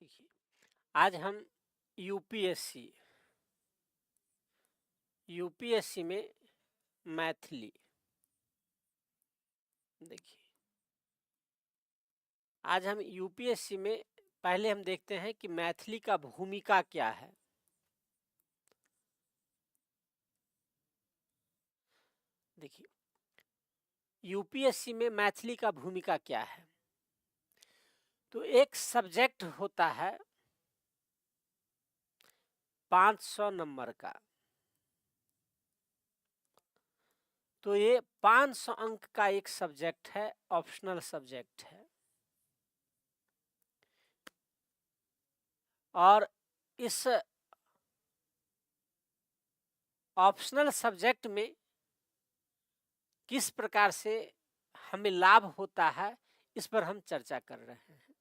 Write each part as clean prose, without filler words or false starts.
देखिए, आज हम यूपीएससी यूपीएससी में मैथिली, देखिए आज हम यूपीएससी में पहले हम देखते हैं कि मैथिली का भूमिका क्या है। देखिए यूपीएससी में मैथिली का भूमिका क्या है, तो एक सब्जेक्ट होता है 500 नंबर का, तो ये 500 अंक का एक सब्जेक्ट है, ऑप्शनल सब्जेक्ट है। और इस ऑप्शनल सब्जेक्ट में किस प्रकार से हमें लाभ होता है, इस पर हम चर्चा कर रहे हैं।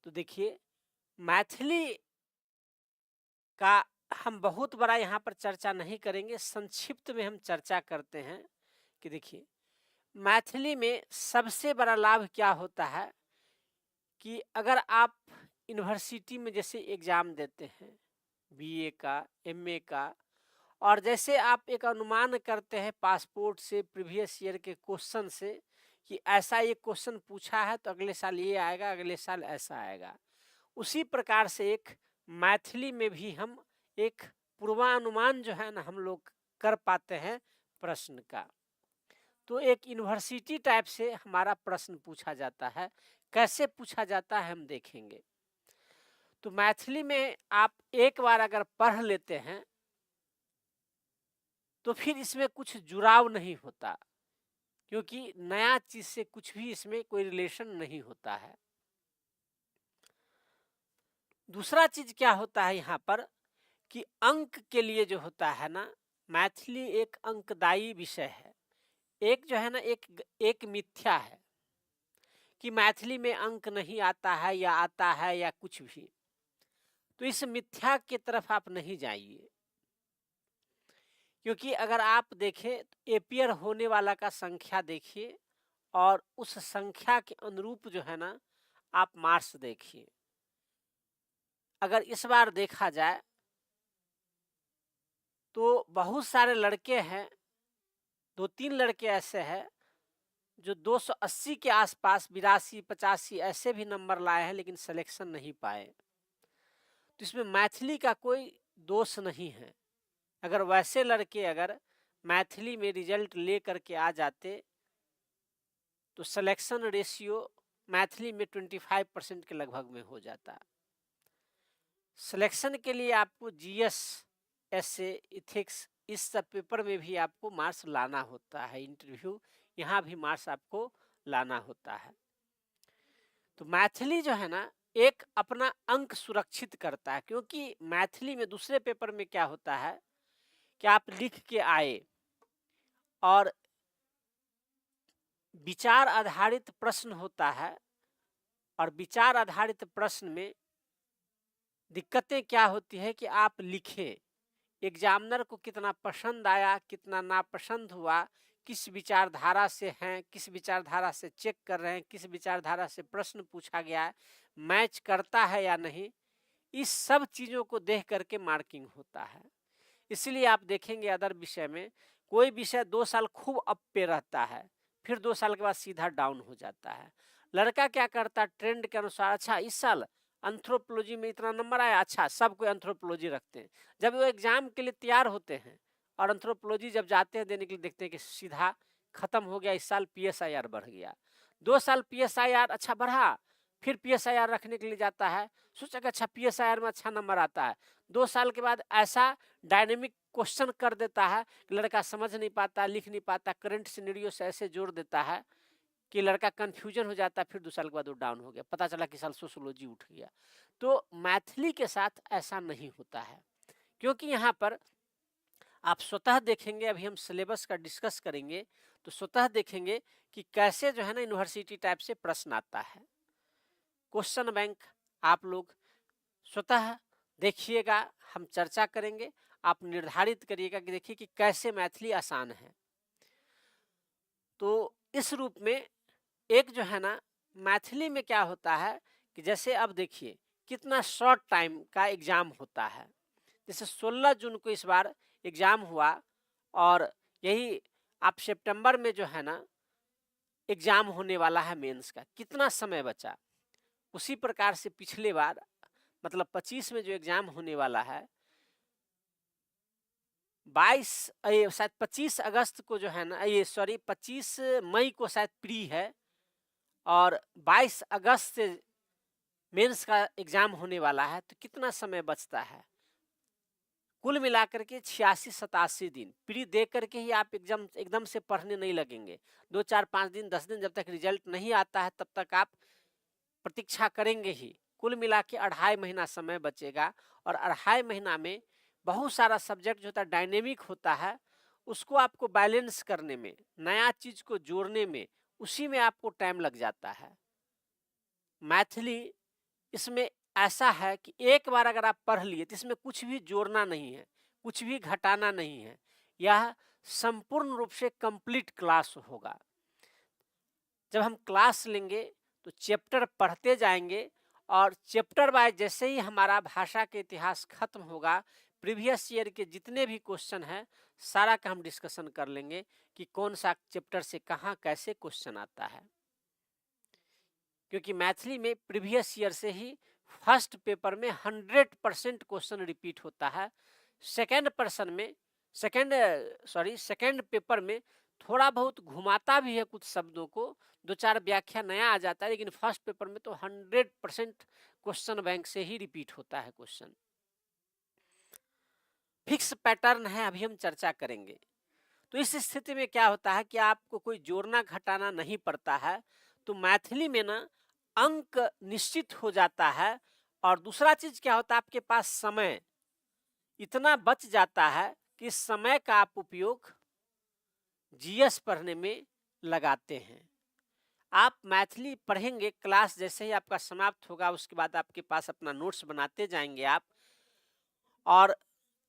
तो देखिए मैथिली का हम बहुत बड़ा यहाँ पर चर्चा नहीं करेंगे, संक्षिप्त में हम चर्चा करते हैं कि देखिए मैथिली में सबसे बड़ा लाभ क्या होता है कि अगर आप यूनिवर्सिटी में जैसे एग्ज़ाम देते हैं बीए का, एमए का, और जैसे आप एक अनुमान करते हैं पासपोर्ट से, प्रीवियस ईयर के क्वेश्चन से कि ऐसा ये क्वेश्चन पूछा है तो अगले साल ये आएगा, अगले साल ऐसा आएगा, उसी प्रकार से एक मैथिली में भी हम एक पूर्वानुमान जो है ना हम लोग कर पाते हैं प्रश्न का। तो एक यूनिवर्सिटी टाइप से हमारा प्रश्न पूछा जाता है, कैसे पूछा जाता है हम देखेंगे। तो मैथिली में आप एक बार अगर पढ़ लेते हैं तो फिर इसमें कुछ जुड़ाव नहीं होता, क्योंकि नया चीज़ से कुछ भी इसमें कोई रिलेशन नहीं होता है। दूसरा चीज़ क्या होता है यहाँ पर कि अंक के लिए जो होता है ना, मैथिली एक अंकदायी विषय है। एक जो है ना एक मिथ्या है कि मैथिली में अंक नहीं आता है या आता है या कुछ भी, तो इस मिथ्या के तरफ आप नहीं जाइए, क्योंकि अगर आप देखें तो एपियर होने वाला का संख्या देखिए और उस संख्या के अनुरूप जो है ना आप मार्क्स देखिए। अगर इस बार देखा जाए तो बहुत सारे लड़के हैं, 2-3 लड़के ऐसे हैं जो 280 के आसपास, 82, 85 ऐसे भी नंबर लाए हैं, लेकिन सिलेक्शन नहीं पाए। तो इसमें मैथिली का कोई दोष नहीं है। अगर वैसे लड़के अगर मैथिली में रिजल्ट ले करके आ जाते तो सिलेक्शन रेशियो मैथिली में 25% के लगभग में हो जाता। सिलेक्शन के लिए आपको जीएस, एसए, इथिक्स, इस सब पेपर में भी आपको मार्क्स लाना होता है, इंटरव्यू यहाँ भी मार्क्स आपको लाना होता है। तो मैथिली जो है ना एक अपना अंक सुरक्षित करता है, क्योंकि मैथिली में दूसरे पेपर में क्या होता है कि आप लिख के आए और विचार आधारित प्रश्न होता है, और विचार आधारित प्रश्न में दिक्कतें क्या होती है कि आप लिखें, एग्जामिनर को कितना पसंद आया, कितना नापसंद हुआ, किस विचारधारा से हैं, किस विचारधारा से चेक कर रहे हैं, किस विचारधारा से प्रश्न पूछा गया है, मैच करता है या नहीं, इस सब चीज़ों को देख करके मार्किंग होता है। इसलिए आप देखेंगे अदर विषय में कोई विषय 2 साल खूब अप पे रहता है, फिर 2 साल के बाद सीधा डाउन हो जाता है। लड़का क्या करता है ट्रेंड के अनुसार, अच्छा इस साल एंथ्रोपोलॉजी में इतना नंबर आया, अच्छा सब कोई एंथ्रोपोलॉजी रखते हैं। जब वो एग्जाम के लिए तैयार होते हैं और एंथ्रोपोलॉजी जब जाते हैं देने के लिए, देखते हैं कि सीधा खत्म हो गया, इस साल PSIR बढ़ गया, 2 साल PSIR अच्छा बढ़ा, फिर PSIR रखने के लिए जाता है, सोचा कि अच्छा PSIR में अच्छा नंबर आता है, 2 साल के बाद ऐसा डायनेमिक क्वेश्चन कर देता है कि लड़का समझ नहीं पाता, लिख नहीं पाता, करंट सिनेरियो से ऐसे जोड़ देता है कि लड़का कन्फ्यूजन हो जाता है, फिर 2 साल के बाद वो डाउन हो गया, पता चला कि साल सोशोलॉजी उठ गया। तो मैथिली के साथ ऐसा नहीं होता है, क्योंकि यहाँ पर आप स्वतः देखेंगे, अभी हम सिलेबस का डिस्कस करेंगे तो स्वतः देखेंगे कि कैसे जो है ना यूनिवर्सिटी टाइप से प्रश्न आता है। क्वेश्चन बैंक आप लोग स्वतः देखिएगा, हम चर्चा करेंगे, आप निर्धारित करिएगा कि देखिए कि कैसे मैथिली आसान है। तो इस रूप में एक जो है ना मैथिली में क्या होता है कि जैसे अब देखिए कितना शॉर्ट टाइम का एग्ज़ाम होता है। जैसे 16 जून को इस बार एग्ज़ाम हुआ और यही आप सितंबर में जो है ना एग्ज़ाम होने वाला है मेंस का, कितना समय बचा। उसी प्रकार से पिछले बार मतलब 25 में जो एग्ज़ाम होने वाला है 22 शायद 25 अगस्त को जो है ना, ये सॉरी 25 मई को शायद प्री है और 22 अगस्त से मेंस का एग्ज़ाम होने वाला है, तो कितना समय बचता है। कुल मिलाकर के 86-87 दिन प्री दे करके ही आप एग्जाम एकदम से पढ़ने नहीं लगेंगे। 2, 4, 5 दिन 10 दिन जब तक रिजल्ट नहीं आता है तब तक आप प्रतीक्षा करेंगे ही। कुल मिला के 2.5 महीना समय बचेगा और 2.5 महीना में बहुत सारा सब्जेक्ट जो होता है डायनेमिक होता है, उसको आपको बैलेंस करने में, नया चीज़ को जोड़ने में, उसी में आपको टाइम लग जाता है। मैथिली इसमें ऐसा है कि एक बार अगर आप पढ़ लिए तो इसमें कुछ भी जोड़ना नहीं है, कुछ भी घटाना नहीं है, यह संपूर्ण रूप से कंप्लीट क्लास होगा। जब हम क्लास लेंगे तो चैप्टर पढ़ते जाएंगे और चैप्टर वाइज जैसे ही हमारा भाषा के इतिहास खत्म होगा, प्रीवियस ईयर के जितने भी क्वेश्चन हैं सारा का हम डिस्कशन कर लेंगे कि कौन सा चैप्टर से कहाँ कैसे क्वेश्चन आता है। क्योंकि मैथिली में प्रीवियस ईयर से ही फर्स्ट पेपर में 100% क्वेश्चन रिपीट होता है। सेकेंड पर्सन में सेकेंड पेपर में थोड़ा बहुत घुमाता भी है कुछ शब्दों को, 2-4 व्याख्या नया आ जाता है, लेकिन फर्स्ट पेपर में तो 100% क्वेश्चन बैंक से ही रिपीट होता है क्वेश्चन। फिक्स पैटर्न है, अभी हम चर्चा करेंगे। तो इस स्थिति में क्या होता है कि आपको कोई जोड़ना घटाना नहीं पड़ता है, तो मैथिली में ना अंक निश्चित हो जाता है। और दूसरा चीज क्या होता है, आपके पास समय इतना बच जाता है कि समय का आप उपयोग जीएस पढ़ने में लगाते हैं। आप मैथिली पढ़ेंगे, क्लास जैसे ही आपका समाप्त होगा उसके बाद आपके पास अपना नोट्स बनाते जाएंगे आप, और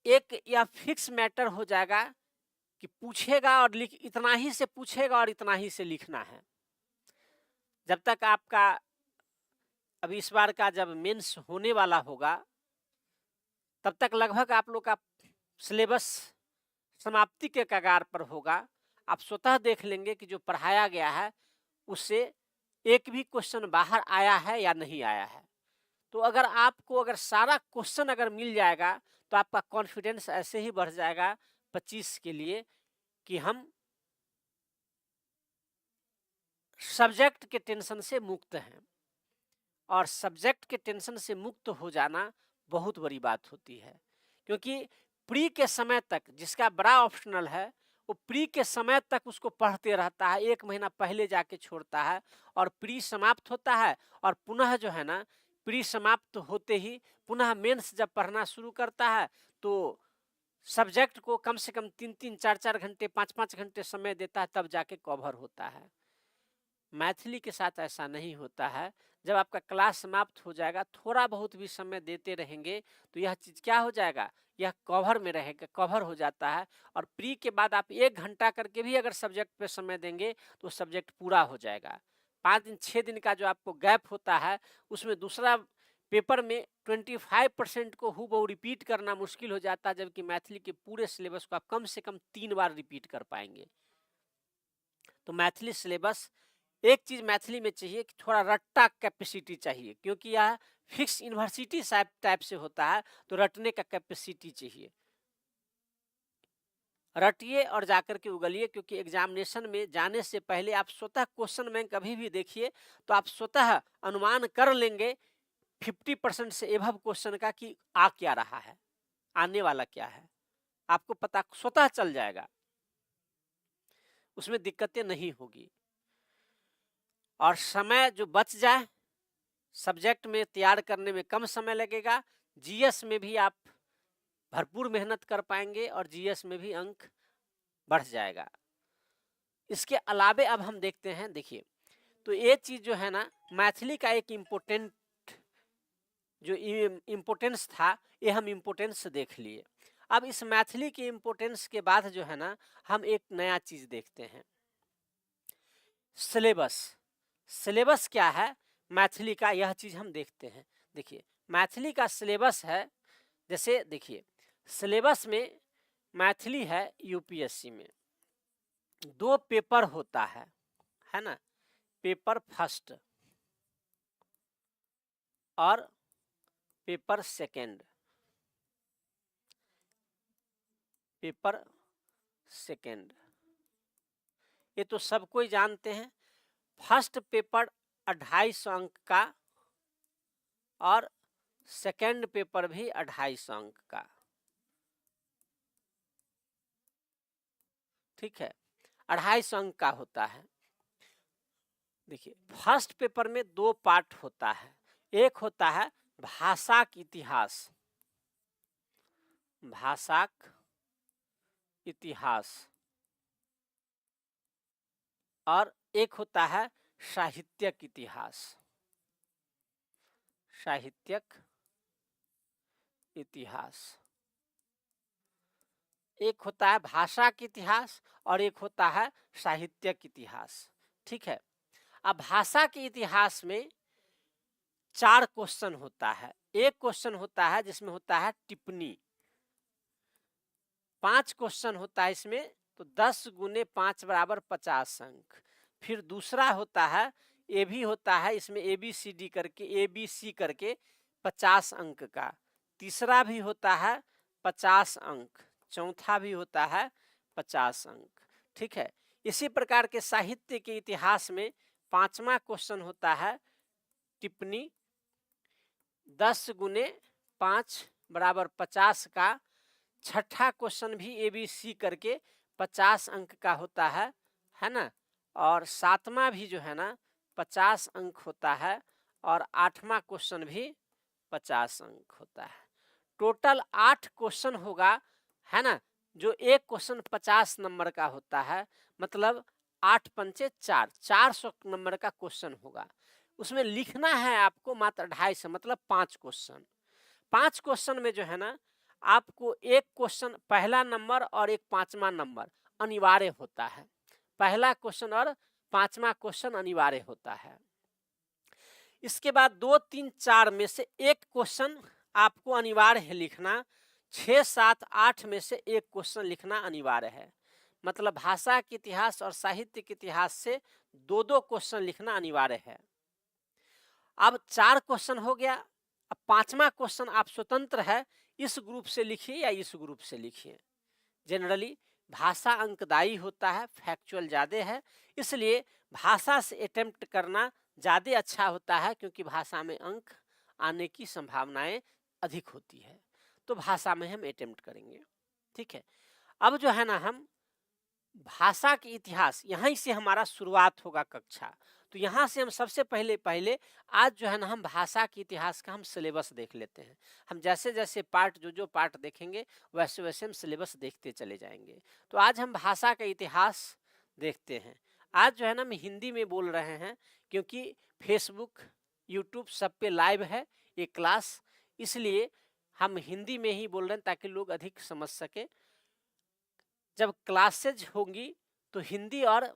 एक यह फिक्स मैटर हो जाएगा कि पूछेगा और लिख, इतना ही से पूछेगा और इतना ही से लिखना है। जब तक आपका अभी इस बार का जब मेंस होने वाला होगा तब तक लगभग आप लोग का सिलेबस समाप्ति के कगार पर होगा। आप स्वतः देख लेंगे कि जो पढ़ाया गया है उससे एक भी क्वेश्चन बाहर आया है या नहीं आया है। तो अगर आपको अगर सारा क्वेश्चन अगर मिल जाएगा तो आपका कॉन्फिडेंस ऐसे ही बढ़ जाएगा 25 के लिए कि हम सब्जेक्ट के टेंशन से मुक्त हैं। और सब्जेक्ट के टेंशन से मुक्त हो जाना बहुत बड़ी बात होती है, क्योंकि प्री के समय तक जिसका बड़ा ऑप्शनल है वो प्री के समय तक उसको पढ़ते रहता है, 1 महीना पहले जाके छोड़ता है और प्री समाप्त होता है और पुनः जो है ना प्री समाप्त होते ही पुनः मेंस जब पढ़ना शुरू करता है तो सब्जेक्ट को कम से कम 3-3, 4-4 घंटे, 5-5 घंटे समय देता है, तब जाके कवर होता है। मैथिली के साथ ऐसा नहीं होता है। जब आपका क्लास समाप्त हो जाएगा, थोड़ा बहुत भी समय देते रहेंगे तो यह चीज़ क्या हो जाएगा, यह कवर में रहेगा, कवर हो जाता है। और प्री के बाद आप 1 घंटा करके भी अगर सब्जेक्ट पे समय देंगे तो सब्जेक्ट पूरा हो जाएगा। 5 दिन 6 दिन का जो आपको गैप होता है उसमें दूसरा पेपर में 25% को हूबहू रिपीट करना मुश्किल हो जाता है, जबकि मैथिली के पूरे सिलेबस को आप कम से कम 3 बार रिपीट कर पाएंगे। तो मैथिली सिलेबस, एक चीज़ मैथिली में चाहिए कि थोड़ा रट्टा कैपेसिटी चाहिए, क्योंकि यह फिक्स यूनिवर्सिटी टाइप से होता है, तो रटने का कैपेसिटी चाहिए। रटिए और जाकर के उगलिए, क्योंकि एग्जामिनेशन में जाने से पहले आप स्वतः क्वेश्चन बैंक कभी भी देखिए तो आप स्वतः अनुमान कर लेंगे 50% से एबव क्वेश्चन का कि आ क्या रहा है, आने वाला क्या है, आपको पता स्वतः चल जाएगा, उसमें दिक्कतें नहीं होगी। और समय जो बच जाए सब्जेक्ट में तैयार करने में कम समय लगेगा, जीएस में भी आप भरपूर मेहनत कर पाएंगे और जीएस में भी अंक बढ़ जाएगा। इसके अलावे अब हम देखते हैं, देखिए तो ये चीज़ जो है ना मैथिली का एक इम्पोर्टेंट जो इम्पोर्टेंस था, ये हम इम्पोर्टेंस देख लिए। अब इस मैथिली के इम्पोर्टेंस के बाद जो है ना हम एक नया चीज़ देखते हैं, सिलेबस। सिलेबस क्या है? मैथिली का यह चीज़ हम देखते हैं। देखिए मैथिली का सिलेबस है, जैसे देखिए सिलेबस में मैथिली है यूपीएससी में 2 पेपर होता है ना, पेपर फर्स्ट और पेपर सेकेंड। पेपर सेकेंड ये तो सब कोई जानते हैं। फर्स्ट पेपर 250 अंक का और सेकेंड पेपर भी 250 अंक का, ठीक है, 250 अंक का होता है। देखिए फर्स्ट पेपर में 2 पार्ट होता है, एक होता है भाषा का इतिहास, भाषा का इतिहास, और एक होता है साहित्यिक इतिहास, साहित्यिक इतिहास। एक होता है भाषा का इतिहास और एक होता है साहित्यिक इतिहास, ठीक है। अब भाषा के इतिहास में 4 क्वेश्चन होता है। एक क्वेश्चन होता है जिसमें होता है टिप्पणी, 5 क्वेश्चन होता है इसमें, तो 10 गुने 5 बराबर 50 अंक। फिर दूसरा होता है, ए भी होता है इसमें ए बी सी डी करके, ए बी सी करके 50 अंक का। तीसरा भी होता है 50 अंक, चौथा भी होता है 50 अंक, ठीक है। इसी प्रकार के साहित्य के इतिहास में 5वां क्वेश्चन होता है टिप्पणी, 10 गुने 5 बराबर 50 का। छठा क्वेश्चन भी ए बी सी करके 50 अंक का होता है ना। और 7वां भी जो है ना 50 अंक होता है, और 8वां क्वेश्चन भी 50 अंक होता है। टोटल 8 क्वेश्चन होगा, है ना, जो एक क्वेश्चन 50 नंबर का होता है, मतलब 8 पंचे 4, 400 नंबर का क्वेश्चन होगा। उसमें लिखना है आपको मात्र 250, मतलब 5 क्वेश्चन। 5 क्वेश्चन में जो है ना आपको एक क्वेश्चन पहला नंबर और एक 5वां नंबर अनिवार्य होता है। पहला क्वेश्चन और 5वां क्वेश्चन अनिवार्य होता है। इसके बाद 2 3 4 में से एक क्वेश्चन आपको अनिवार्य है लिखना। 6 7 8 में से एक क्वेश्चन लिखना अनिवार्य है, मतलब भाषा के इतिहास और साहित्य के इतिहास से 2-2 क्वेश्चन लिखना अनिवार्य है। अब 4 क्वेश्चन हो गया। अब 5वां क्वेश्चन आप स्वतंत्र है, इस ग्रुप से लिखिए या इस ग्रुप से लिखिए। जनरली भाषा अंकदायी होता है, फैक्चुअल ज़्यादा है, इसलिए भाषा से अटेम्प्ट करना ज़्यादा अच्छा होता है, क्योंकि भाषा में अंक आने की संभावनाएं अधिक होती है, तो भाषा में हम अटेम्प्ट करेंगे, ठीक है। अब जो है ना हम भाषा के इतिहास, यहीं से हमारा शुरुआत होगा कक्षा, तो यहाँ से हम सबसे पहले पहले आज जो है ना हम भाषा के इतिहास का हम सिलेबस देख लेते हैं। हम जैसे जैसे पार्ट जो जो पार्ट देखेंगे वैसे वैसे हम सिलेबस देखते चले जाएंगे। तो आज हम भाषा का इतिहास देखते हैं। आज जो है ना हम हिंदी में बोल रहे हैं, क्योंकि फेसबुक यूट्यूब सब पे लाइव है ये क्लास, इसलिए हम हिंदी में ही बोल रहे हैं ताकि लोग अधिक समझ सके। जब क्लासेज होंगी तो हिंदी और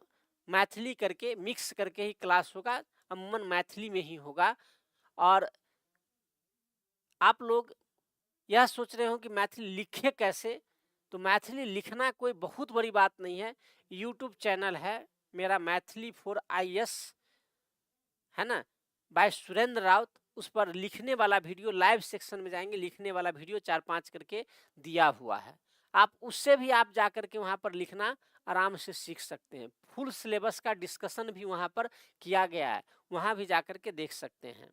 मैथिली करके मिक्स करके ही क्लास होगा, अमूमन मैथिली में ही होगा। और आप लोग यह सोच रहे हो कि मैथिली लिखे कैसे, तो मैथिली लिखना कोई बहुत बड़ी बात नहीं है। यूट्यूब चैनल है मेरा मैथिली फॉर IS, है ना, बाय सुरेंद्र राउत, उस पर लिखने वाला वीडियो लाइव सेक्शन में जाएंगे, लिखने वाला वीडियो 4-5 करके दिया हुआ है, आप उससे भी आप जा कर के वहाँ पर लिखना आराम से सीख सकते हैं। फुल सिलेबस का डिस्कशन भी वहाँ पर किया गया है, वहाँ भी जा कर के देख सकते हैं,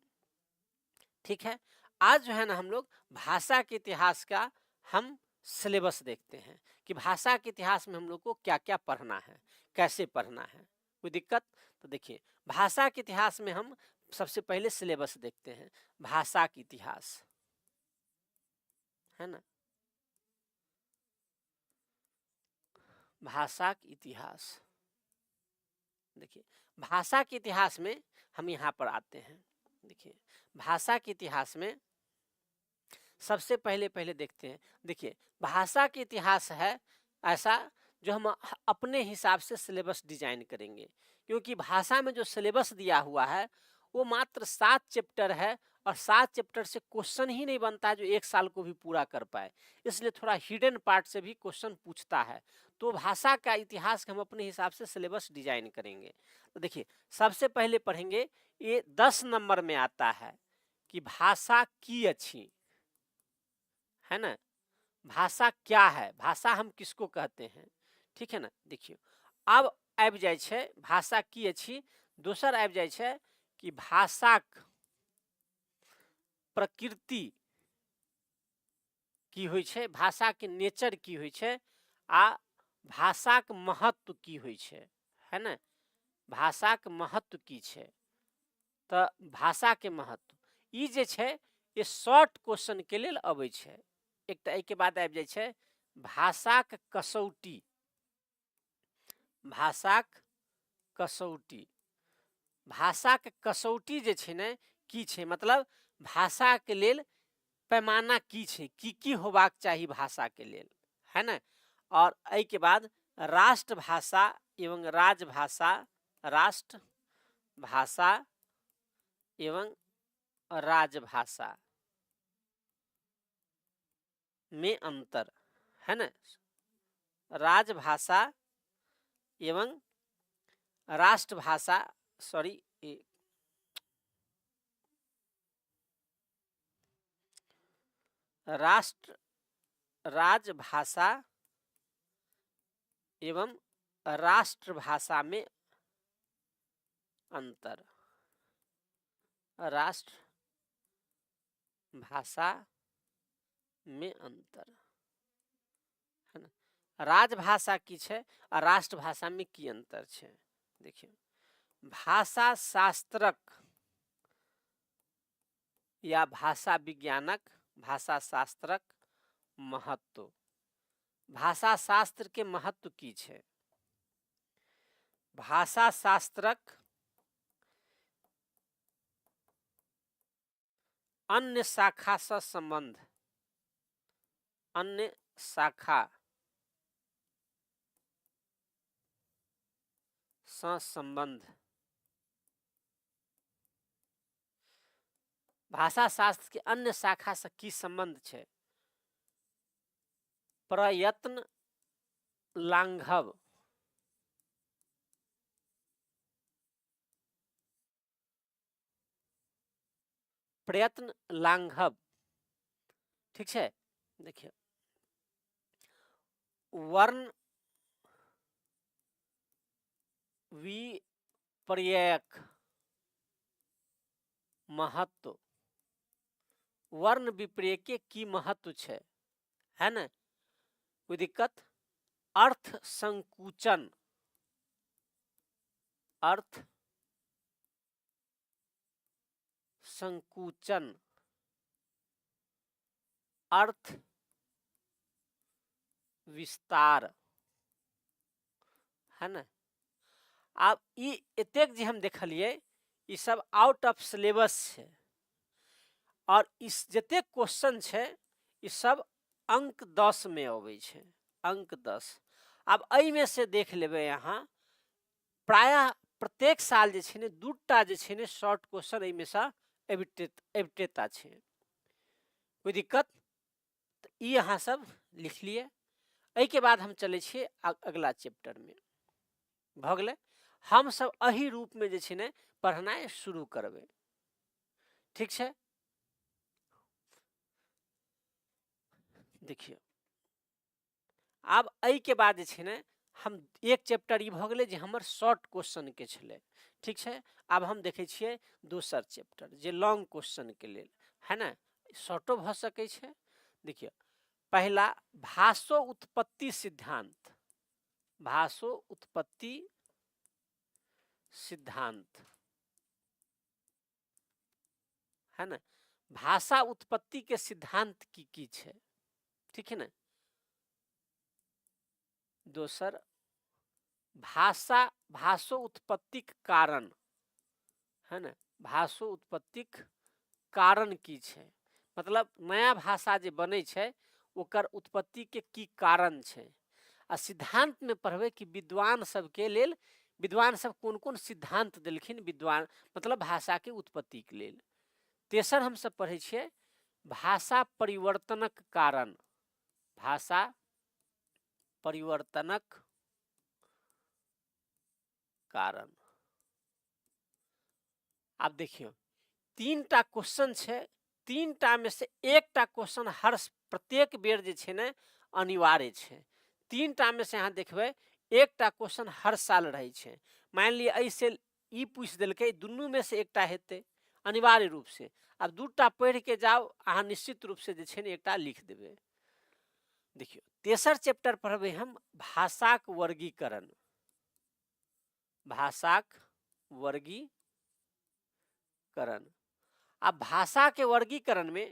ठीक है। आज जो है ना हम लोग भाषा के इतिहास का हम सिलेबस देखते हैं कि भाषा के इतिहास में हम लोग को क्या क्या पढ़ना है, कैसे पढ़ना है, कोई दिक्कत? तो देखिए भाषा के इतिहास में हम सबसे पहले सिलेबस देखते हैं। भाषा के इतिहास, है ना, भाषा के इतिहास। देखिए भाषा के इतिहास में हम यहाँ पर आते हैं। देखिए भाषा के इतिहास में सबसे पहले पहले देखते हैं। देखिए भाषा के इतिहास है ऐसा जो हम अपने हिसाब से सिलेबस डिजाइन करेंगे, क्योंकि भाषा में जो सिलेबस दिया हुआ है वो मात्र 7 चैप्टर है और 7 चैप्टर से क्वेश्चन ही नहीं बनता है जो एक साल को भी पूरा कर पाए, इसलिए थोड़ा हिडन पार्ट से भी क्वेश्चन पूछता है। तो भाषा का इतिहास हम अपने हिसाब से सिलेबस डिजाइन करेंगे। तो देखिए सबसे पहले पढ़ेंगे, ये 10 नंबर में आता है कि भाषा की अच्छी है ना, भाषा क्या है, भाषा हम किसको कहते हैं, ठीक है ना। देखियो अब आबि जाइ छै भाषा की अछि, दोसर आबि जाइ छै कि भाषाक प्रकृति की होइ छै, भाषाके नेचर की होइ छै आ भाषाक महत्व की होइ छै, है ना, भाषाक महत्व की छै। तऽ भाषाके महत्व ई जे छै ई शॉर्ट क्वेश्चनके लेल अबै छै। एकटा एहिके बाद आबि जाइ छै भाषाक कसौटी, भाषाक कसौटी, भाषाक कसौटी जे छै ने की छै, मतलब भाषाके लेल पैमाना की छै, की की होबाक चाही भाषाके लेल, है ने। और एहिके बाद राष्ट्रभाषा एवं राजभाषा, राष्ट्रभाषा एवं राजभाषा में अंतर, है ना। राजभाषा एवं राष्ट्रभाषा, सॉरी राष्ट्र राजभाषा एवं राष्ट्रभाषा में अंतर, राष्ट्र भाषा में अंतर, है ना। राजभाषा की छै आ राष्ट्रभाषा में की अंतर छै। देखियौ भाषा शास्त्रक या भाषा विज्ञानक, भाषा शास्त्रक महत्व, भाषा शास्त्र के महत्व की छै। भाषा शास्त्रक अन्य शाखा सँ संबंध, अन्य शाखा सँ संबंध, भाषा शास्त्र के अन्य शाखा से की संबंध छै। प्रयत्न लांघव, प्रयत्न लांघव, ठीक छै। देखियौ वर्ण विपर्ययक महत्व, वर्ण विपर्यय के की महत्व छै, है ने, कोई दिक्कत। अर्थ संकुचन, अर्थ संकुचन, अर्थ विस्तार, है ना। आब ई एतेक जे हम देखलियै ई सब आउट ऑफ सिलेबस छै और इस जतेक क्वेश्चन छै ई सब अंक 10 में अबै छै, अंक 10। आब एहिमे से देख लेबै अहाँ, प्रायः प्रत्येक साल जे छै ने दूटा जे छै ने शॉर्ट क्वेश्चन एहिमे से अबिते छै, कोई दिक्कत। तऽ ई अहाँ सब लिख लिअ। एहिके बाद हम चलै छियै अगला चैप्टरमे। भऽ गेलै, हमसब एहि रूपमे जे छै ने पढ़नाइ शुरू करबै, ठीक छै। देखियौ आब एहिके बाद जे छै ने हम एक चैप्टर ई भऽ गेलै जे हमर शॉर्ट क्वेश्चनके छलै, ठीक छै। आब हम देखै छियै दोसर चैप्टर जे लॉन्ग क्वेश्चनके लेल, है ने, शॉर्टो भऽ सकै छै। देखियौ पहिला भाषो उत्पत्ति सिद्धांत, भाषो उत्पत्ति सिद्धांत, है ना। भाषा उत्पत्ति के सिद्धांत की की छै, ठीक है ना। दोसर भाषा भाषो उत्पत्तिक कारण, है ना, भाषो उत्पत्तिक कारण की छै, मतलब नया भाषा जे बनै छै ओकर उत्पत्ति के की कारण छै। आ सिद्धांत में पढ़बै कि विद्वान सबके लेल विद्वान सब कोन कोन सिद्धांत देलखिन विद्वान मतलब भाषाके उत्पत्तिके लेल। तेसर हमसब पढ़ै छियै भाषा परिवर्तनक कारण, भाषा परिवर्तनक कारण। आब देखियौ 3टा क्वेश्चन छै, 3टा में से एकटा क्वेश्चन हर प्रत्येक बेर जे छै ने अनिवार्य छै। 3टा में से अहाँ देखबै एकटा क्वेश्चन हर साल रहै छै। मानि लिअ एहिसँ ई पूछि देलकै, दुनू में से एकटा हेतै अनिवार्य रूप से। आब 2टा पढ़ि के जाउ, अहाँ निश्चित रूप से जे छै ने एकटा लिख देबै। देखियौ तेसर चैप्टर पढ़बै हम भाषाक वर्गीकरण, भाषाक वर्गीकरण। आब भाषाके वर्गीकरणमे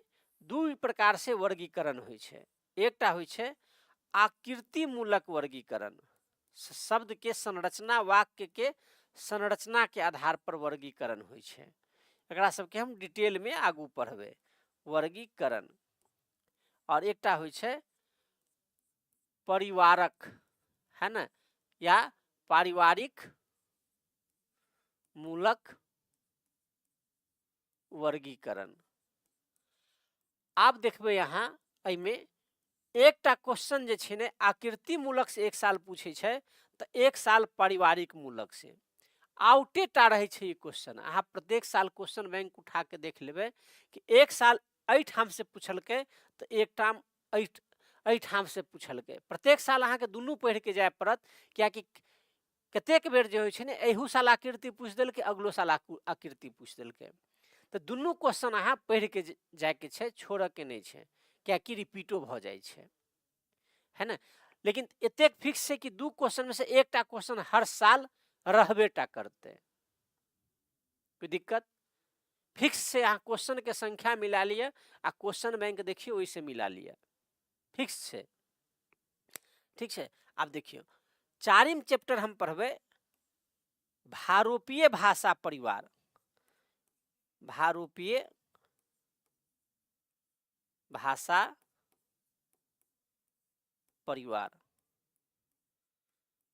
2 प्रकार से वर्गीकरण होइ छै। एकटा होइ छै आकृतिमूलक वर्गीकरण, शब्द के संरचना, वाक्य के संरचना के आधार पर वर्गीकरण होइ छै। एकरा सबके हम डिटेल में आगू पढ़बै वर्गीकरण। और एकटा होइ छै परिवारक, है ने, या पारिवारिक मूलक वर्गीकरण। आब देखबै अहाँ एहिमे एकटा क्वेश्चन जे छै ने आकृति मूलक से 1 साल पूछै छै, तऽ 1 साल पारिवारिक मूलक से आउटे टा रहै छै ई क्वेश्चन। अहाँ प्रत्येक साल क्वेश्चन बैंक उठा के देख लेबै कि 1 साल एहिठाम से पूछलकै तऽ एकठाम एहिठाम से पूछलकै। प्रत्येक साल अहाँके दुनू पढ़ि के जाय पड़त, कियाकि कतेक बेर जे होइ छै ने एहू साल आकृति पूछि देलकै, अगलो साल आकृति पूछि देलकै, तऽ दुनू क्वेश्चन अहाँ पढ़ि के जायके छै, छोड़ऽके नहि छै, कियाकि रिपीटो भऽ जाइ छै, है ने। लेकिन एतेक फिक्स छै कि 2 क्वेश्चन में से एकटा क्वेश्चन हर साल रहबे टा करतै, कोई दिक्कत फिक्स छै। अहाँ क्वेश्चन के संख्या मिला लिअ आ क्वेश्चन बैंक देखियौ ओहिसँ मिला लिअ, फिक्स छै, ठीक छै। आब देखियौ चारिम चैप्टर हम पढ़बै भारोपीय भाषा परिवार, भारोपीय भाषा परिवार।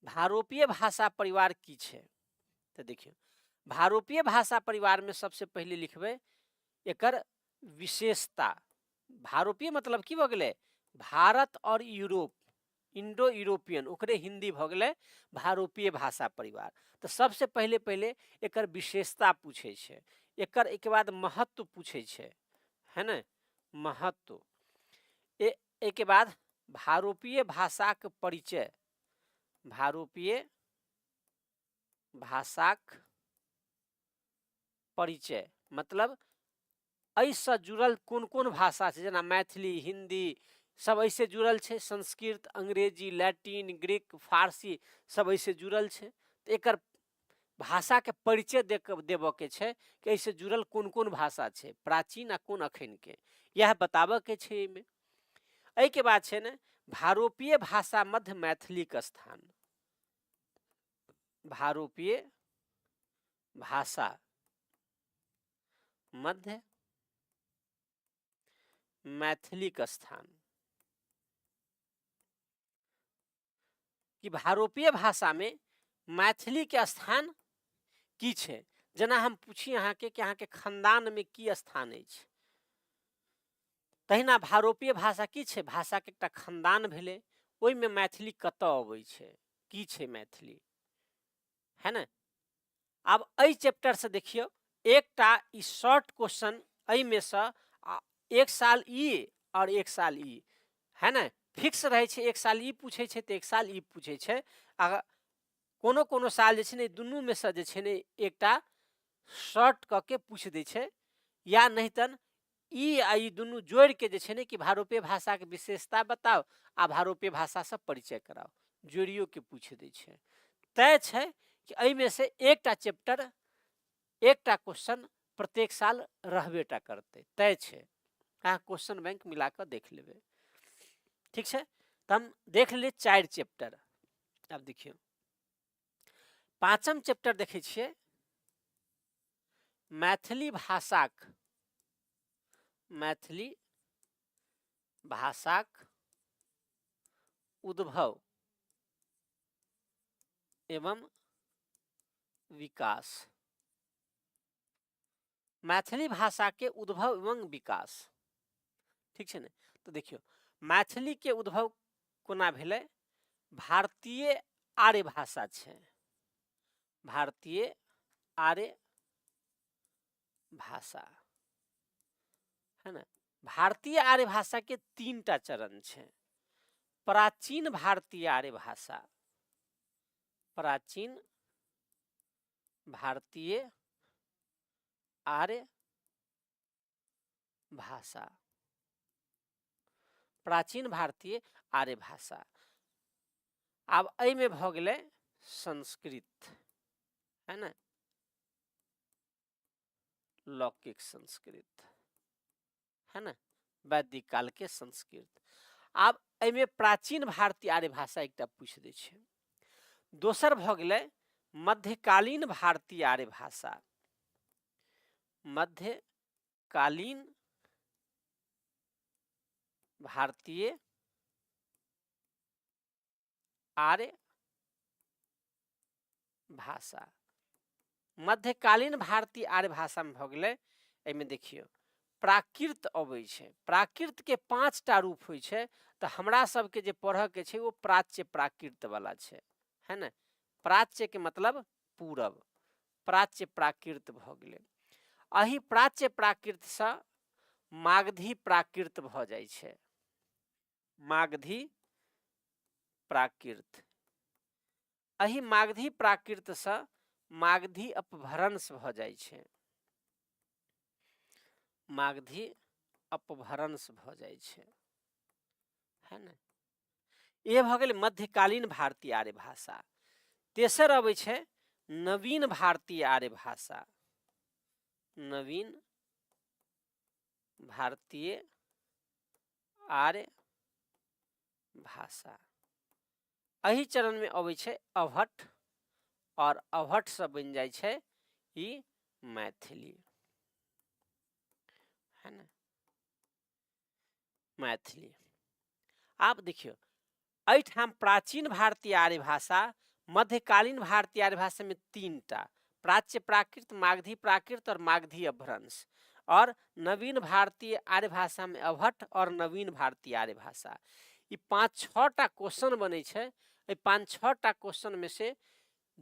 भारोपीय भाषा परिवार की छै, तऽ देखियौ भारोपीय भाषा परिवार में सबसे पहिले लिखबै एकर विशेषता। भारोपीय मतलब की भऽ गेलै, भारत और यूरोप, इंडो यूरोपियन, ओकरे हिंदी भऽ गेलै भारोपीय भाषा परिवार। तऽ सबसे पहिले पहिले एकर विशेषता पूछै छै, एकर एहिके बाद महत्व पूछै छै, है ने, महत्व। एहिके बाद भारोपीय भाषाक परिचय, भारोपीय भाषाक परिचय मतलब एहिसँ जुड़ल कोन कोन भाषा छै, जेना मैथिली, हिंदी सब एहिसँ जुड़ल छै, संस्कृत, अंग्रेजी, लैटिन, ग्रीक, फारसी सब एहिसँ जुड़ल छै। तऽ एकर भाषाके परिचय देबऽके छै कि एहिसँ जुड़ल कोन कोन भाषा छै, प्राचीन आ कोन अखनके, इएह बताबऽके छै एहिमे। एहिके बाद छै ने भारोपीय भाषा मध्य मैथिलीके स्थान, भारोपीय भाषा मध्य मैथिलीके स्थान, कि भारोपीय भाषामे मैथिलीके स्थान की छै। जेना हम पूछी अहाँके कि अहाँके खानदानमे की स्थान अछि, तहिना भारोपीय भाषा की छै, भाषाके एकटा खानदान भेलै, ओहिमे मैथिली कतऽ अबै छै, की छै मैथिली, है ने। आब एहि चैप्टरसँ देखियौ एकटा ई शॉर्ट क्वेश्चन एहिमे सँ 1 साल ई और 1 साल ई, है ने, फिक्स रहै छै, 1 साल ई पूछै छै तऽ 1 साल ई पूछै छै। आ कोनो कोनो साल जे छै ने दुनूमे सँ जे छै ने एकटा शॉर्ट कऽ के पूछि दै छै, या नहि तन ई आ ई दुनू जोड़िके जे छै ने कि भारोपीय भाषाके विशेषता बताउ आ भारोपीय भाषासँ परिचय कराउ, जोड़ियो के पूछि दै छै। तय छै कि एहिमे से एकटा चैप्टर एकटा क्वेश्चन प्रत्येक साल रहबे टा करतै, तय छै। अहाँ क्वेश्चन बैंक मिला कऽ देख लेबै, ठीक छै। तऽ हम देख लेलियै 4 चैप्टर। आब देखियौ पाँचम चैप्टर देखै छियै मैथिली भाषाक, मैथिली भाषाक उद्भव एवं विकास। मैथिली भाषा के उद्भव एवं विकास, ठीक छै ने? तऽ देखियौ, मैथिली के उद्भव कोना भेलै। भारतीय आर्य भाषा छै, भारतीय आर्य भाषा है ने। भारतीय आर्य भाषा के तीन टा चरण छै। प्राचीन भारतीय आर्य भाषा, प्राचीन भारतीय आर्य भाषा, प्राचीन भारतीय आर्य भाषा। आब एहिमे भऽ गेलै संस्कृत, है ने, लौकिक संस्कृत है ने, वैदिक काल के संस्कृत। आब एहिमे प्राचीन भारतीय आर्य भाषा एकटा पूछि दै छै। दोसर भऽ गेलै मध्यकालीन भारतीय आर्य भाषा, मध्यकालीन भारतीय आर्य भाषा। मध्यकालीन भारतीय आर्य भाषामे भऽ गेलै, एहिमे देखियौ प्राकृत अबै छै। प्राकृतके 5टा रूप होइ छै, तऽ हमरा सबके जे पढ़ऽके छै ओ प्राच्य प्राकृत वाला छै, है ने। प्राच्यके मतलब पूरब, प्राच्य प्राकृत भऽ गेलै। एहि प्राच्य प्राकृतसँ मागधी प्राकृत भऽ जाइ छै, मागधी प्राकृत। एहि मागधी प्राकृतसँ मागधी अपभ्रंश भऽ जाइ छै, मागधी अपभ्रंश भऽ जाइ छै, है ने। ई भऽ गेल मध्यकालीन भारतीय आर्य भाषा। तेसर अबै छै नवीन भारतीय आर्य भाषा, नवीन भारतीय आर्य भाषा। एहि चरणमे अबै छै अवहट्ठ, आओर अवहट्ठसँ बनि जाइ छै ई मैथिली, है ने, मैथिली। आब देखियौ एहिठाम प्राचीन भारतीय आर्य भाषा, मध्यकालीन भारतीय आर्य भाषामे 3टा, प्राच्य प्राकृत, मागधी प्राकृत और मागधी अपभ्रंश, और नवीन भारतीय आर्य भाषा में अवहट्ठ और नवीन भारतीय आर्य भाषा। ई 5-6टा क्वेश्चन बनै छै। एहि 5-6टा क्वेश्चन में से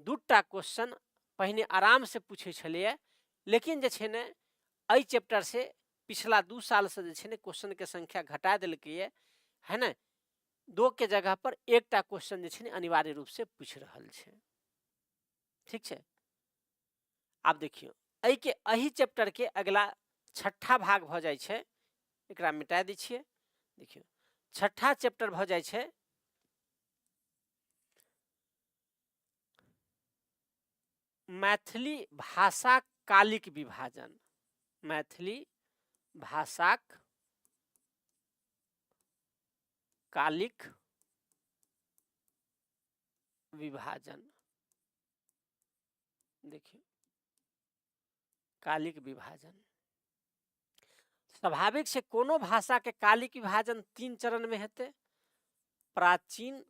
2टा क्वेश्चन पहिने आराम से पूछै छलैए, लेकिन जे छै ने एहि चैप्टर से पिछला 2 साल से जे छै ने क्वेश्चन के संख्या घटा देलकैए, है ने। 2 के जगह पर 1टा क्वेश्चन जे छै ने अनिवार्य रूप से पूछि रहल छै, ठीक छै। आब देखियौ एहिके एहि चैप्टर के अगला छठा भाग भऽ जाइ छै, एकरा मिटा दै छियै। देखियौ छठा चैप्टर भऽ जाइ छै मैथिली भाषा कालिक विभाजन, मैथिली भाषाक कालिक विभाजन। देखियौ कालिक विभाजन स्वाभाविक छै, कोनो भाषा के कालिक विभाजन 3 चरण में हेतै। प्राचीन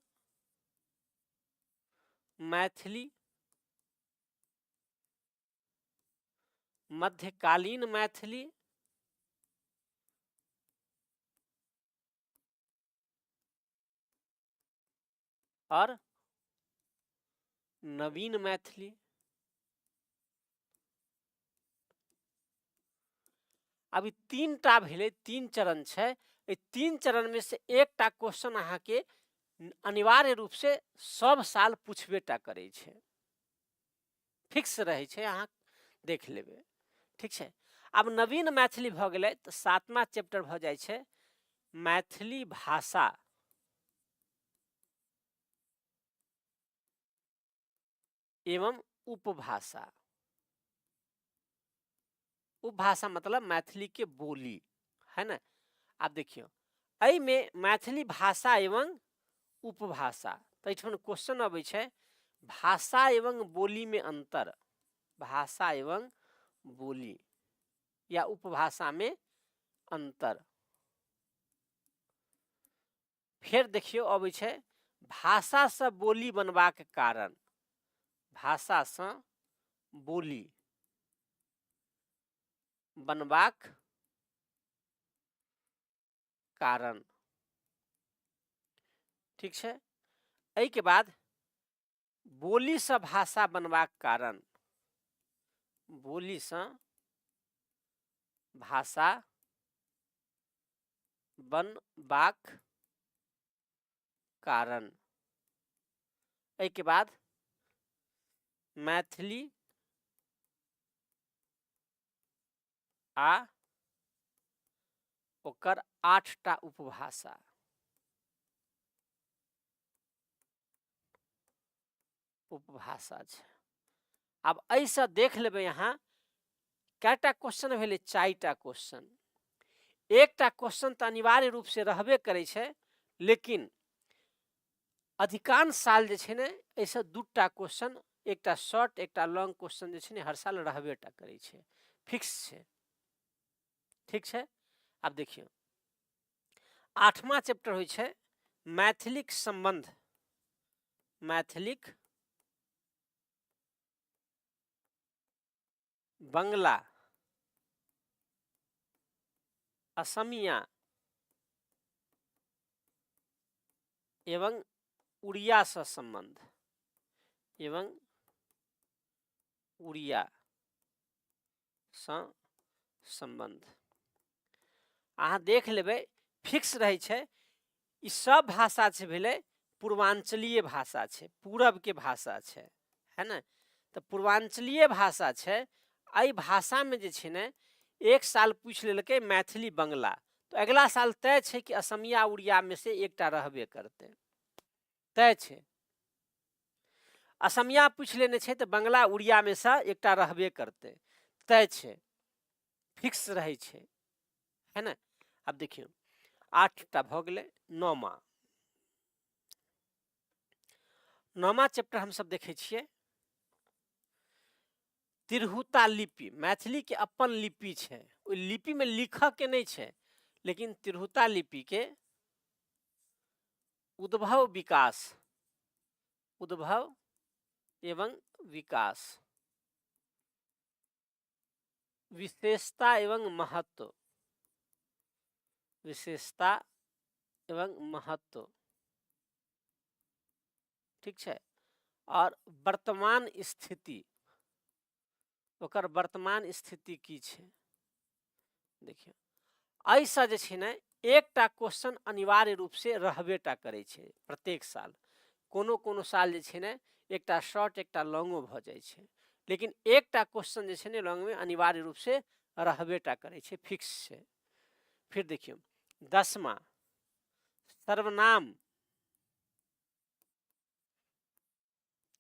मैथिली, मध्यकालीन मैथिली, और नवीन मैथिली। अभी 3टा भेलै, 3 चरण छै। एहि 3 चरण में से एकटा क्वेश्चन अहाँके अनिवार्य रूप से सब साल पूछबे टा करै छै, फिक्स रहै छै, अहाँ देख लेबै, ठीक छै। आब नवीन मैथिली भऽ गेलै तऽ 7वां चैप्टर भऽ जाइ छै मैथिली भाषा एवं उपभाषा। उपभाषा मतलब मैथिली के बोली, है ना। आब देखियौ एहिमे मैथिली भाषा एवं उपभाषा, तऽ एहिठाम क्वेश्चन अबै छै भाषा एवं बोली में अंतर, भाषा एवं बोली या उपभाषा में अंतर। फेर देखियौ अबै छै भाषासँ बोली बनबाक कारण, भाषासँ बोली बनबाक कारण। ठीक छै। एहिके बाद बोलीसँ भाषा बनबाक कारण, बोलीसँ भाषा बनबाक कारण। एहिके बाद मैथिली आ ओकर 8टा उपभाषा। उपभाषा छै। आब एहिसँ देख लेबै अहाँ कएटा क्वेश्चन भेलै, 4टा क्वेश्चन। एकटा क्वेश्चन तऽ अनिवार्य रूपसँ रहबे करै छै, लेकिन अधिकांश साल जे छै ने एहिसँ 2टा क्वेश्चन, एकटा शॉर्ट एकटा लॉन्ग क्वेश्चन जे छै ने हर साल रहबे टा करै छै, फिक्स छै। ठीक छै। आब देखियौ 8वां चैप्टर होइ छै मैथिलीक सम्बन्ध, मैथिलीक बंगला, असमिया एवं उड़िया से सम्बन्ध, एवं उड़िया सँ सम्बन्ध। अहाँ देख लेबै फिक्स रहै छै। ई सब भाषा छै भेलै पूर्वांचलीय भाषा छै, पूरबके भाषा छै, है ने? तऽ पूर्वांचलीय भाषा छै। एहि भाषामे जे छै ने एक साल पूछि लेलकै मैथिली बंगला, तऽ अगिला साल तय छै कि असमिया उड़ियामे से एकटा रहबे करतै, तय छै। असमिया पूछि लेने छै तऽ बंगला उड़ियामे से एकटा रहबे करतै, तय छै, फिक्स रहै छै, है ने? आब देखियौ 8टा भऽ गेलै। नौमा, नौमा चैप्टर हमसब देखै छियै तिरहुता लिपि। मैथिलीके अपन लिपि छै, ओहि लिपिमे लिखऽके नहि छै, लेकिन तिरहुता लिपिके उद्भव विकास, उद्भव एवं विकास, विशेषता एवं महत्व, विशेषता एवं महत्व, ठीक छै, और वर्तमान स्थिति, ओकर वर्तमान स्थिति की छै। देखियौ एहिसँ जे छै ने एकटा क्वेश्चन अनिवार्य रूपसँ रहबे टा करै छै प्रत्येक साल। कोनो कोनो साल जे छै ने एकटा शॉर्ट एकटा लॉन्गो भऽ जाइ छै, लेकिन एकटा क्वेश्चन जे छै ने लॉन्गमे अनिवार्य रूपसँ रहबे टा करै छै, फिक्स छै। फिर देखियौ 10वां सर्वनाम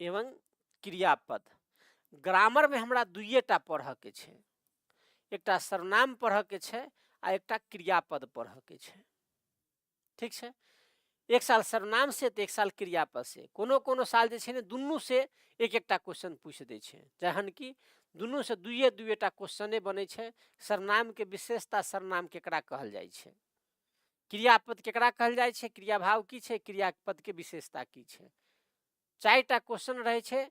एवं क्रियापद। ग्रामरमे हमरा दुइएटा पढ़ऽके छै, एकटा सर्वनाम पढ़ऽके छै आ एकटा क्रियापद पढ़ऽके छै। ठीक छै। एक साल सर्वनाम से तऽ एक साल क्रियापद से, कोनो कोनो साल जे छै ने दुनू से एक एकटा क्वेश्चन पूछि दै छै, जहन कि दुनू से दुइए दुइएटा क्वेश्चने बनै छै। सर्वनामके विशेषता, सर्वनाम केकरा कहल जाइ छै, क्रियापद केकरा कहल जाइ छै, क्रियाभाव की छै, क्रियापदके विशेषता की छै। 4टा क्वेश्चन रहै छै,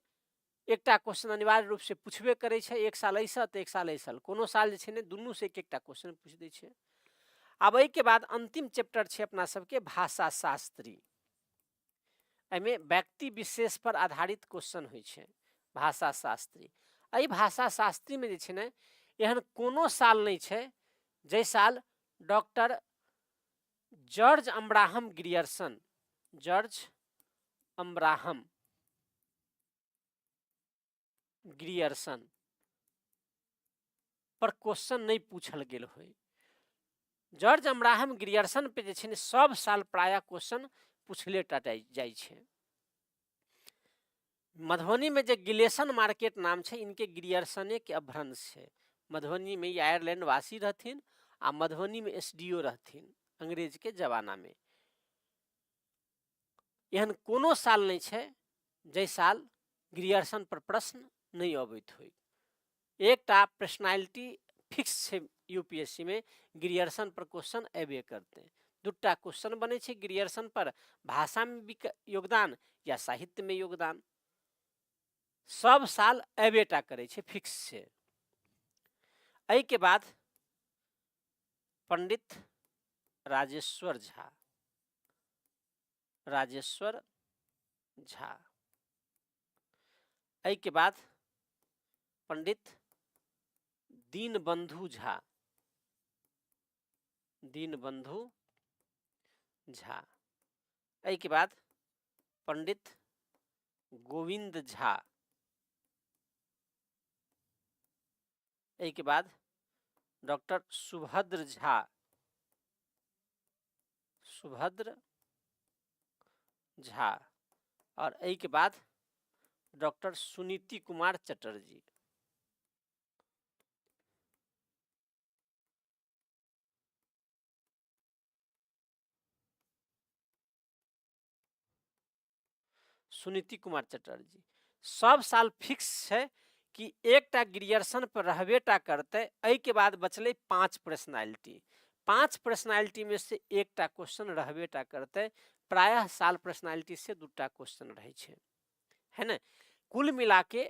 एकटा क्वेश्चन अनिवार्य रूपसँ पुछबे करै छै, एक साल एहिसँ तऽ एक साल एहि साल, कोनो साल जे छै ने दुनूसँ एक एकटा क्वेश्चन पूछि दै छै। आब एहिके बाद अंतिम चैप्टर छै अपना सबके भाषा शास्त्री। एहिमे व्यक्ति विशेष पर आधारित क्वेश्चन होइ छै भाषा शास्त्री। एहि भाषा शास्त्रीमे जे छै ने एहन कोनो साल नहि छै जाहि साल doctor George Abraham Grierson, George Abraham Grierson पर क्वेश्चन नहि पूछल गेल होय। जॉर्ज अब्राहम ग्रियर्सन पे जे छै ने सब साल प्रायः क्वेश्चन पूछले टा जाइ छै। मधुबनी में जे गिलेसन मार्केट नाम छै, इनके ग्रियर्सने के अपभ्रंश छै। मधुबनी में ई आयरलैंड वासी रहथिन आ मधुबनी में एस डी ओ रहथिन अंग्रेज के जमाना में। एहन कोनो साल नहि छै जाहि साल ग्रियर्सन पर प्रश्न नहि अबैत होय। एकटा पर्सनालिटी फिक्स छै यूपीएससी में, ग्रियर्सन पर क्वेश्चन अबे करतै। 2टा क्वेश्चन बनै छै ग्रियर्सन पर, भाषा में योगदान या साहित्य में योगदान। सब साल अयबेटा करै छै, फिक्स छै। एहिके बाद पंडित राजेश्वर झा, राजेश्वर झा। एहिके बाद पंडित दीनबंधु झा, दीनबंधु झा। एहिके बाद पंडित गोविंद झा। एहिके बाद डॉक्टर सुभद्र झा, सुभद्र झा। और एहिके बाद डॉक्टर सुनीति कुमार चटर्जी। सुनीति कुमार चटर्जी। सब साल फिक्स छै कि एकटा ग्रियर्सन पर रहबेटा करतै। एहिके बाद बचलै 5 पर्सनालिटी, 5 पर्सनालिटी में से एकटा क्वेश्चन रहबेटा करतै। प्रायः साल पर्सनालिटी से 2टा क्वेश्चन रहै छै, है ने। कुल मिला के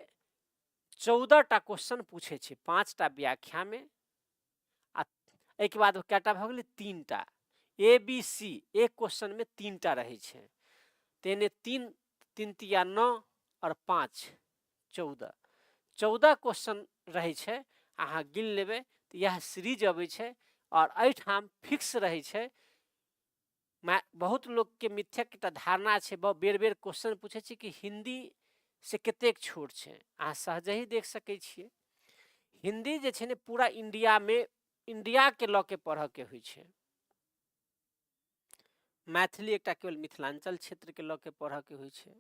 14टा क्वेश्चन पूछै छै 5टा व्याख्या में। आ एहिके बाद कएटा भऽ गेलै? 3टा। ए बी सी एक क्वेश्चन में 3टा रहै छै, तेने 3 3 तिया 9 और 5 14, 14 क्वेश्चन रहै छै। अहाँ गिन लेबै तऽ इएह सीरीज अबै छै और एहिठाम फिक्स रहै छै। बहुत लोकके मिथ्यक एकटा धारणा छै, बेर बेर क्वेश्चन पूछै छै कि हिंदी से कतेक छोट छै। अहाँ सहजहि देख सकै छियै, हिंदी जे छै ने पूरा इंडियामे, इंडियाके लऽ के पढ़ऽके होइ छै। मैथिली एकटा केवल मिथिलांचल क्षेत्रके लऽ के पढ़ऽके होइ छै।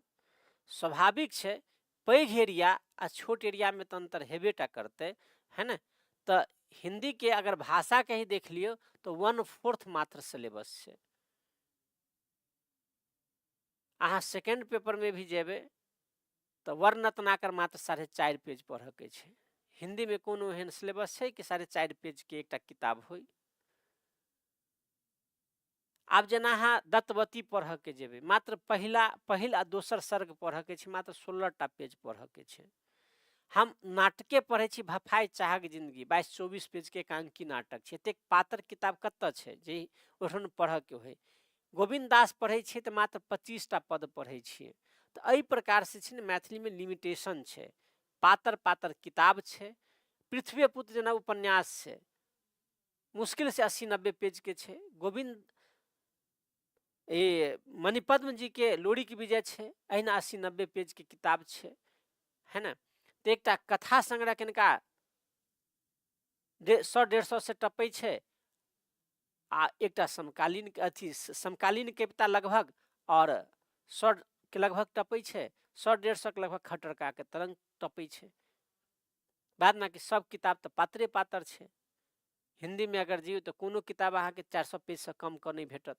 स्वाभाविक छै पैघ एरिया आ छोट एरियामे तऽ अन्तर हेबेटा करतै, है ने। तऽ हिन्दीके अगर भाषाके ही देख लियौ तऽ 1/4 मात्र सिलेबस छै। अहाँ सेकेंड पेपरमे भी जेबै तऽ वर्णरत्नाकर मात्र 4.5 पेज पढ़ऽके छै। हिन्दीमे कोनो एहन सिलेबस छै कि 4.5 पेजके एकटा किताब होइ। आब जेना अहाँ दत्तवती पढ़ऽके जेबै, मात्र पहिल आ दोसर सर्ग पढ़ऽके छै, मात्र 16टा पेज पढ़ऽके छै। हम नाटके पढ़ै छी, भफाइ चाहक जिंदगी 22-24 पेजके एकांकी नाटक छै। एतेक पातर किताब कतऽ छै जे ओहिठाम पढ़ऽके होइ। गोविन्द दास पढ़ै छियै तऽ मात्र 25टा पद पढ़ै छियै। तऽ एहि प्रकारसँ छै ने मैथिलीमे लिमिटेशन छै, पातर पातर किताब छै। पृथ्वी पुत्र जेना उपन्यास छै, मुश्किल से 80-90 पेज के छै। गोविंद ए मणिपद्म जी के लोरी के विजय छै, अहिना 80-90 पेज के किताब छै, है ने। तऽ एकटा कथा संग्रह किनका 100-150 से टपै छै, आ एकटा समकालीन अथी समकालीन कविता लगभग और 100 के लगभग टपै छै, 100-150 के लगभग खटरका के तरंग टपै छै। बाद बाकी सब किताब तऽ पातरे पातर छै। हिन्दीमे अगर जियौ तऽ कोनो किताब अहाँके 400 पेजसँ कम कऽ नहि भेटत।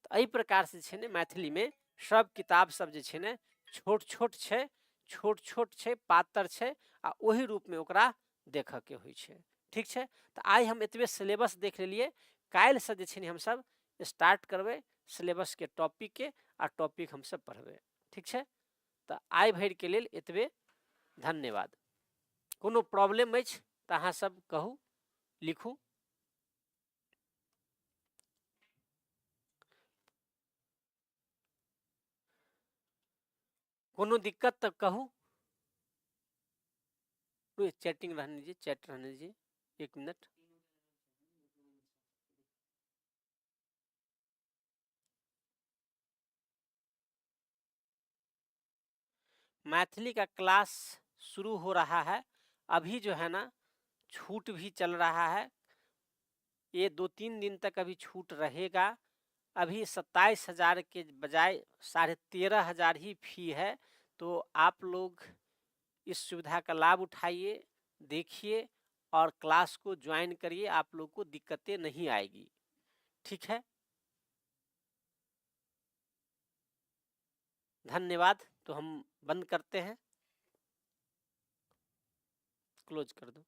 तऽ एहि प्रकारसँ छै ने मैथिलीमे सब किताब सब जे छै ने छोट छोट छै, छोट छोट छै, पातर छै, आ ओहि रूपमे ओकरा देखऽके होइ छै। ठीक छै, तऽ आइ हम एतबे सिलेबस देख लेलियै। काल्हिसँ जे छै ने हमसब स्टार्ट करबै सिलेबसके टॉपिकके, आ टॉपिक हमसब पढ़बै। ठीक छै, तऽ आइ भरिके लेल एतबे, धन्यवाद। कोनो प्रॉब्लम अछि तऽ अहाँ सब कहू, लिखू। कोनो दिक्कत तऽ कहू। चैटिंग रहने दीजिए, चैट रहने दीजिए, 1 मिनट। मैथिली का क्लास शुरू हो रहा है अभी, जो है ना छूट भी चल रहा है, ये 2-3 दिन तक अभी छूट रहेगा। अभी 27,000 के बजाय 13,500 ही फी है, तो आप लोग इस सुविधा का लाभ उठाइए, देखिए और क्लास को ज्वाइन करिए, आप लोग को दिक्कतें नहीं आएगी। ठीक है, धन्यवाद। तो हम बंद करते हैं, क्लोज कर दो।